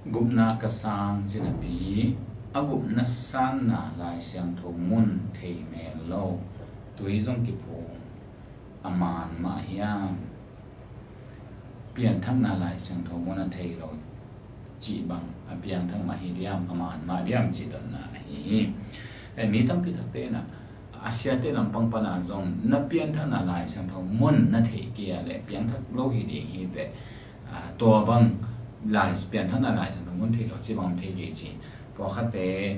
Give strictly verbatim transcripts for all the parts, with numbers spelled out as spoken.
Gupna ka sang cinapi, a gupna sanna Lai Siangtho mun thei mel lo, tui zong kiphum a man mah hiam? Pianthakna Lai Siangtho mun a thei lo cih bang a piangthak mah hi diam, a man mah diam cih dotna ahi hi. Eh, mi tampi takte in ah, a siate lampang pan ah zong na pianthakna Lai Siangtho mun na thei kei a leh piangthak lo hi ding hi teh, ah, tua bang Lai, pianthakna Lai Siangtho mun thei lo cih bang thei kei ci. Pawlkhatte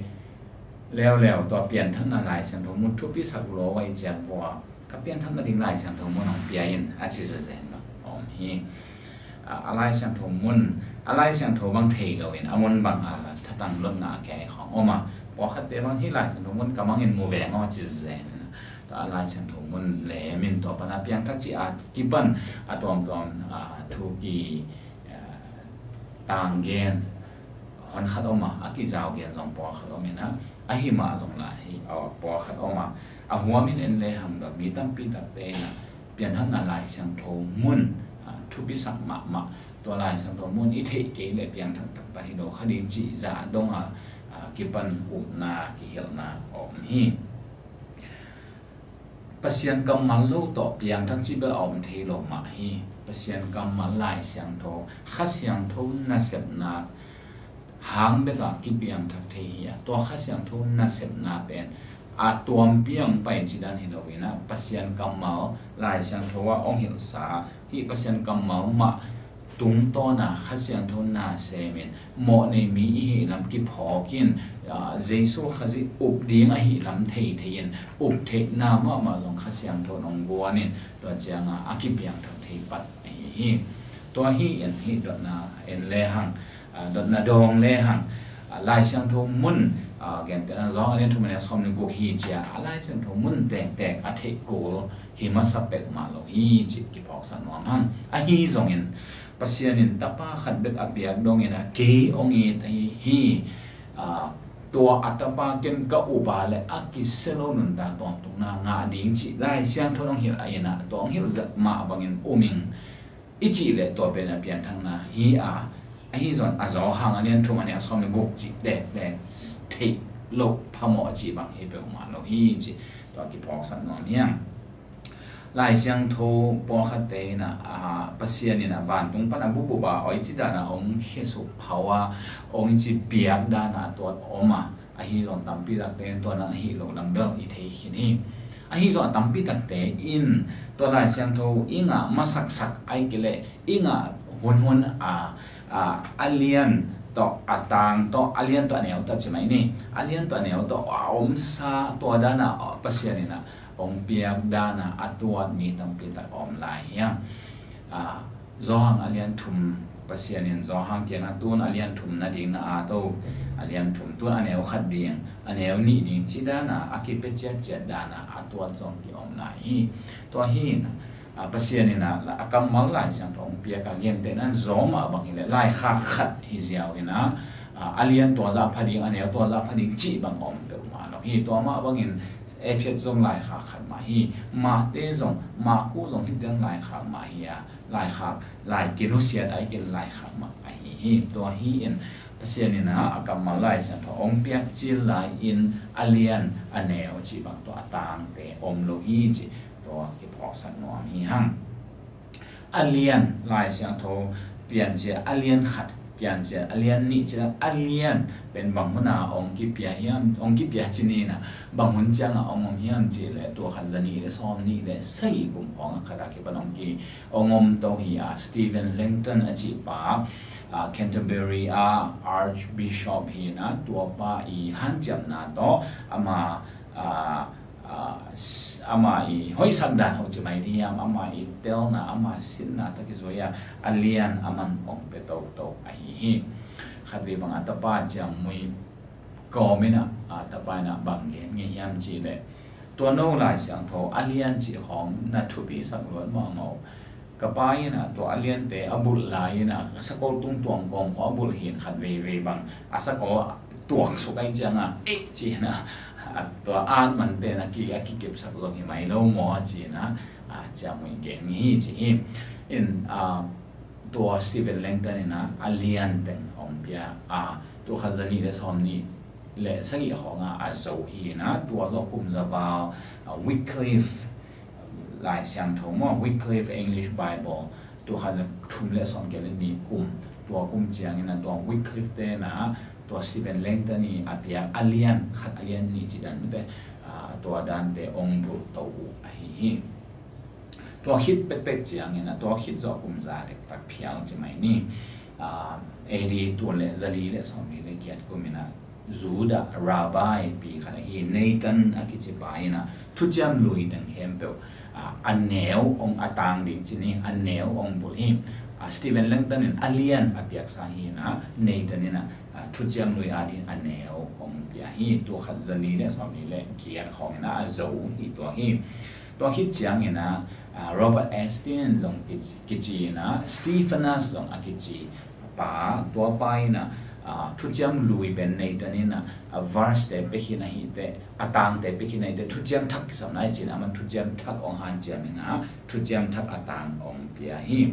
leuleu tua pianthakna Lai Siangtho mun thupisak lo a i ciang vua, ka pianthak nading Lai Siangtho mun hong pia in a ci zenzen lo om hi. A, a Lai Siangtho mun, a Lai Siangtho bang thei lo in a mun bang a thatang lotna a kei khong om a, pawlkhatte bang hi Lai Siangtho mun ka mang in mu veng aw ci zen. Tua a Lai Siangtho mun lem in tua pan a piangthak ci a kipan a tuamtuam, a, thu ki, a, tanggen hon khat om a, a kizau gen zong pawlkhat om in a, ahi mah zong lai hi, a, pawlkhat om a, a huam in en lehang bang mi tampi takte in a pianthakna Lai Siangtho mun, a, thupisak mahmah, tua Lai Siangtho mun i theih kei leh piangthak taktak hi lo kha ding cih zah dong a, a, kipan upna kihilhna a om hi. Pasian kammal lo tawh piangthak cih bel a om thei lo mah hi. Pasian kammal Lai Siangtho, Kha Siangtho nasepna hang bekah kipiangthak thei hi a, tua Kha Siangtho nasepna pen a tuampiang pai cidan hi lo in a, Pasian kammal Lai Siangtho ah hong hilhsa hih Pasian kammal mah tungtawn a Kha Siangtho na sem in mawhnei mi i hih lam kiphawk in, a, Jesu Khazih up ding ahi lam thei thei in, up theihna mahmah zong Kha Siangtho in hong guan in, tua ciang a, a kipiangthak thei pat ahi hi. Tua hi in hih dotna en lehang, a, dotna dawng lehang, a, Lai Siangtho mun, a, gentehna Johan a lian thum a neu sawm le guk hi ci a, a Lai Siangtho mun tektek a theih kul hi masa pek mah lo hi cih kiphawksak nuam hang. Ahi zongin Pasian in Tapa khat bek a piak dongin a kei hong it ahi hi. A, tua a Tapa ken ka up a leh a kisia lo nuntak tawntungna ngah ding cih Lai Siangtho in hong hilh a, in a tua hong hilh zat mah bangin um ing i cih leh tua pen a pianthakna hi a, ahi zong a Johan a lian thum a neu sawm le guk cih tektek theih loh phamawh cih bang hi peuhmah lo hi cih tua kiphawksak nuam hi hang. Lai Siangtho pawlkhatte in a, a, Pasian in a vantung pan a bup bup a, oi ci dan a hong khesuk phau a, hong ci piak dan a tua om a, ahi zong tampi takte in tua na hi lo lam bel i thei khin hi. Ahi zong a tampi takte in tua Lai Siangtho i ngah masaksak ahih kei leh i ngah hunhun a, a, a lian tawh a tang tawh, a lian tawh a neu tawh ci mai ni, a lian tawh a neu tawh a omsa tua dan a, a, Pasian in a hong piak dan a a tuat mi tampi tak a om lai hi a. A, Johan a lian thum, Pasian in Johan kiangah tun a lian thum nading na at o, a lian thum tun a neu khat ding, a neu nih ding ci dan a, a kipia ciatciat dan a a tuat zong ki om lai hi. Tua hi in a, Pasian in a, a kammal Lai Siangtho hong piak a, gentehna Rom ah bang hi leh laikhak khat hi ziau in a, a, a lian tua zah pha ding, a neu tua zah pha ding cih bang om peuhmah lo hi. Tua mah bangin Efesa zong laikhak khat mah hi. Mate zong, Marku zong hih teng laikhak mah hi a, laikhak, lai kinusiat ahih kei leh laikhak mah ahi hi. Tua hi in Pasian in a, a kammal Lai Siangtho hong piak cil lai in a lian a neu cih bang tua a tangte om lo hi cih tua kiphawksak nuam hi hang. A lian, Lai Siangtho Piancil a lian khat, Piancil a lian nih ci a, a lian pen bang hun a hong kipia hiam, hong kipia ci ni in a, bang hun ciang a hong om hiam cih leh tua khat za nih le sawm nih le sagih kum khawng a khat a kipan hong ki, hong om to hi a. Stephen Langton a cih pa, a, Canterbury a Archbishop hi in a, tua pa i hanciamna tawh ama, a, a, s-, ama i hoihsak dan ho ci mai ding hiam, ama i telna, ama sinna tawh kizui a, a lian a man hong pia toto ahi hi. Khatvei bang a tapa ciangmui kawm in a, a, tapa in a bang gen ngei hiam cih leh, tua no Lai Siangtho a lian cih khawng na thupisak luat mahmah. Ka pa in a tua a liante a bulh lai in a, a sakol tung tuang kawm khawng a bulh hi in, khat veivei bang a sakol tuak suk ahih ciang a, eh, ci in a, a tua at man pen a ki, a kikepsak zong hi mai lo maw ci in a, a, ciangmui gen hi ci hi. In, a, tua Stephen Langton in ah a lian teng hong pia a, tul khat za nih le sawm nih le sagih khawng ah a zo hi in ah, tua zawh kum za val, ah, Wycliffe Lai Siangtho maw, Wycliffe English Bible, tul khat za thum le sawm giat le nih kum, tua kum ciangin ah tua Wycliffe te in ah tua Stephen Langton i a piak a lian khat a lian nih ci dan te, ah, tua dante hong bulh to uh ahi hi. Tua khit pekpek ciangin ah tua khit zawh kum za dektak phial ci mai ni. Ah, A D tul le za li le sawm li le giat kum in ah Judah Rabbi pi khat ahi Nathan a kici pa in ah thuciam lui teng khempeuh, ah, a neu hong a tang ding ci ni, a neu hong bulh hi. Ah, Stephen Langton in a lian a piaksa hi in ah Nathan in ah, ah, thuciam lui a ding a neu hong pia hi. Tul khat za li le sawm li le giat khawng in ah a zo hi tua hi. Tua khit ciangin ah, ah, Robert Estienne zong kici, kici in ah Stephanus zong a kici pa, tua pa in ah, ah, thuciam lui pen Nathan in ah, ah, verse te pia khin ahih teh, a tang te pia khin ahih teh, thuciam thak kisam lai ci in ah, aman thuciam thak hong hanciam in ah thuciam thak a tang hong pia hi.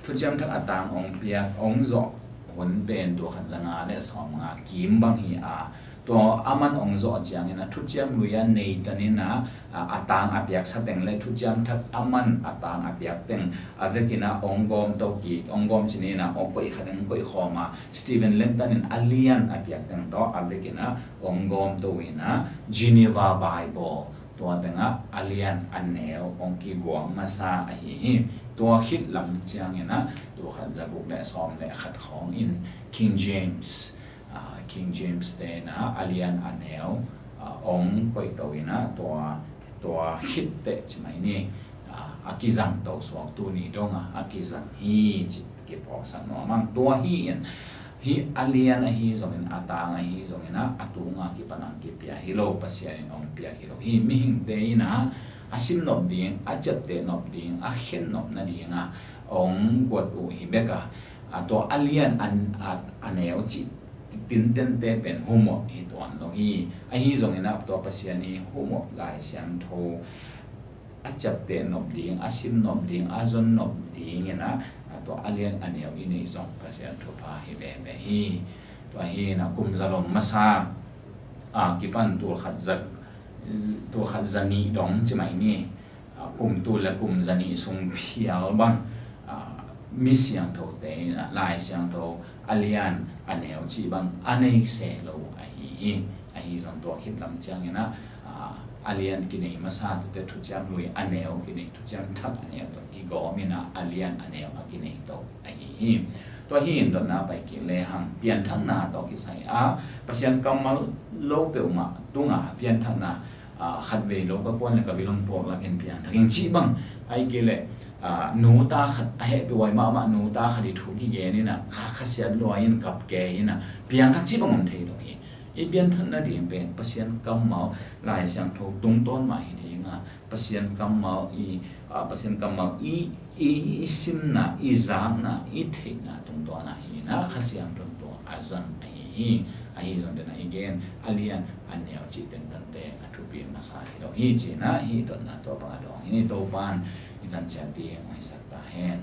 Thuciam thak a tang hong pia, hong zawh hun pen tul khat za nga le sawm nga kim bang hi a, tua aman hong zawh ciangin ah thuciam lui a Nathan in ah, a, a tang a piaksa teng le thuciam thak aman a tang a piak teng a vekin ah hong gawm to kik, hong gawm ci ni in ah hong koih khat in koih khawm a, Stephen Langton in a lian a piak teng tawh a vekin ah hong gawm to in ah Geneva Bible tua teng ah a lian a neu hong kiguang masa ahi hi. Tua khit lam ciangin ah tul khat za guk le sawm le khat khawng in King James, ah, King James te in ah a lian a neu, ah, hong koih to in ah tua, tua khit teh ci mai ni, ah, a kizang to suak tuni dong ah a kizang hi ci kiphawksak nuam ang. Tua hi in, hih a lian ahi zongin, a tang ahi zongin ah a tunga kipan ah kipia hi lo, Pasian in hong piak hi lo hi. Mihingte in ah a sim nop ding, a ciapteh nop ding, a khen nop nading ah hong guat uh hi bek a, a tua a lian a, a, a neu cih tintente pen humawh hi tuan lo hi. Ahi zongin ah tua Pasian i humawh Lai Siangtho a ciapteh nop ding, a sim nop ding, a zon nop ding in ah, a tua a lian a neu i neih zong Pasian thupha hi veve hi. Tua hi in ah kum za lom masa a kipan tul khat za, tul khat za nih dong ci mai ni. Ah, kum tul le kum za nih sung phial bang, ah, mi siangthote in ah Lai Siangtho a lian a neu cih bang a nei se lo ahi hi. Ahi zong tua khit lam ciangin ah, ah, a lian kinei masa tute thuciam lui a neu kinei, thuciam thak a neu tawh kigawm in ah a lian a neu a kinei to ahi hi. Tua hi in dotna pai kik lehang pianthakna tawh kisai a, Pasian kammal lo peuhmah tunga pianthakna, ah, khatvei lo ka kuan le ka vil hong puak lakin piangthak ing cih bang, ahih kei leh, ah, nuta khat a hehpihhuai mahmah nuta khat i thu kigen in ah kha, khasiat luai in kap kei in ah piangthak cih bang om thei lo hi. I pianthak nading pen Pasian kammal Lai Siangtho tungtawn mah hi ding a, Pasian kammal i, ah, Pasian kammal i, i, i simna, i zakna, i theihna tungtawn ah hi in ah Kha Siangtho in tua a zang ahi hi. Ahi zong den ah i gen a lian a neu cih tentante a thupi masa hi lo hi ci in ah hih dotna tua bang a dawng hi ni. Topa'n i tan ciat ding hong hisak ta hen.